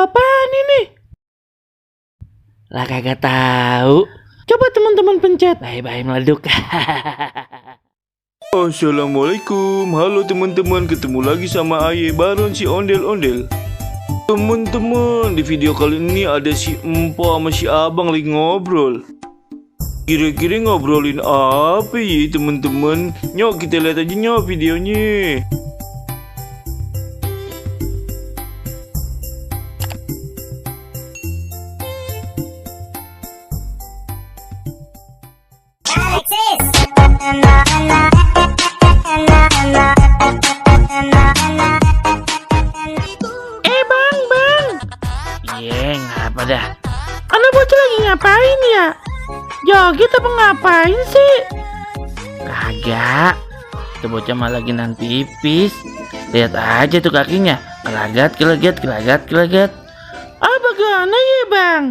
apaan ini? Lah kagak tahu. Coba teman-teman pencet. Bye-bye meleduk. Assalamualaikum, halo teman-teman, ketemu lagi sama Aye Baron si ondel-ondel. Teman-teman, di video kali ini ada si Empo sama si Abang lagi ngobrol. Kira-kira ngobrolin apa ya teman-teman? Nyok kita lihat aja nyok videonya. Bang. Iya, ngapa dah? Anak bocah lagi ngapain ya? Joget apa ngapain sih? Kagak. Itu bocah malah lagi nahan pipis. Lihat aja tuh kakinya. Kelagat. Ah, bagaimana ya bang?